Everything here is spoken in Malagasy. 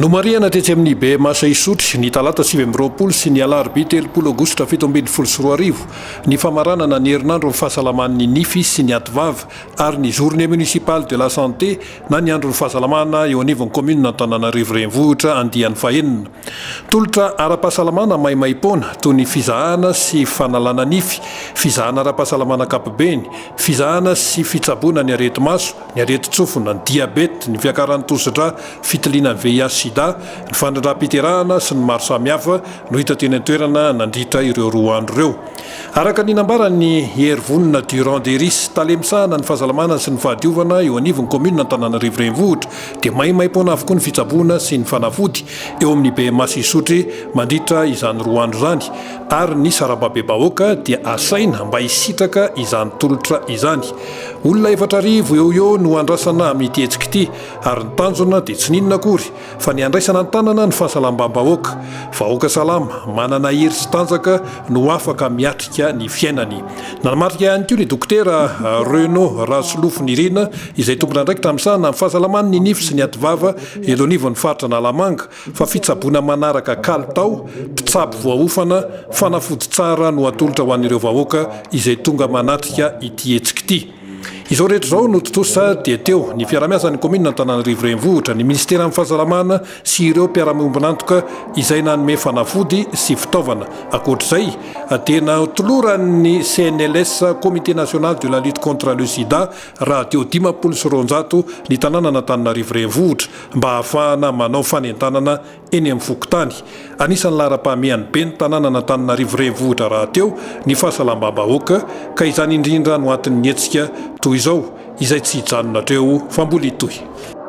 Nomarihana tetsy amin'ny BMH Isotry, ny talata 29 sy ny alarobia 30 aogositra 2017, ny famaranana ny herinandron'ny fahasalaman'ny nify sy ny ativava ary ny Journée municipale de la santé na ny andron'ny fahasalamana eo anivon'ny kaominina Antananarivo Renivohitra andiany fahenina. Tolotra ara-pahasalamana maimaimpoana toy ny fizahana sy fanalana nify, fizahana ara-pahasalamana ankapobeny, fizahana sy fitsaboana ny areti-maso, ny aretin-tsofina, ny diabeta, ny fiakaran'ny tosidra, fitiliana ny VIH sida, ny fandrindram-piterahana sy ny maro samihafa no hita teny an-toerana nandritra ireo roa andro ireo. Araka ny nambaran'i Herivonina Durand Deris, tale misahana ny fahasalamana sy ny fahadiovana eo anivon'ny kaominina Antananarivo Renivohitra dia maimaimpoana avokoa ny fitsaboana sy ny fanafody eo amin'ny BMH Isotry mandritra izany roa andro izany ary ny sarambabem-bahoaka dia asaina mba hisitraka izany tolotra izany. Olona 4000 eo ho eo no andrasana amin'ity hetsika ity ary ny tanjona dia tsy n'inona akory fa ny handraisana an-tanana ny fahasalamam-bahoaka. Vahoaka salama, manana hery sy tanjaka no afaka miatrika ny fiainany. Nanamarika ihany koa ny Dokotera Renaud Rasolofonirina izay tompon'andraikitra misahana ny fahasalaman'ny nify sy ny ativava eto anivon'ny faritra Analamanga fa fitsaboana manaraka kalitao, mpitsabo voaofana, fanafody tsara no atolotra ho an'ireo vahoaka izay tonga manatrika ity hetsika ity. Izao rehetra izao no tontosa dia teo ny fiarahamiasan'ny kaominina Antananarivo Renivohitra, ny minisiteran'ny fahasalamana sy ireo mpiara-miombon'antoka izay nanome fanafody sy fitaovana. Ankoatra izay dia notoloran'ny CNLS, Comité National de la Lutte contre le Sida, radio 250 ny tanànan'Antananarivo Renivohitra mba hahafahana manao fanentanana eny amin'ny fokontany. Anisan'ny laharam-pahamehan'ny ben'ny tanànan'Antananarivo Renivohitra rahateo ny fahasalamam-bahoaka ka izany indrindra no anton'ny hetsika toy izao izay tsy hijanona hatreo fa mbola hitohy.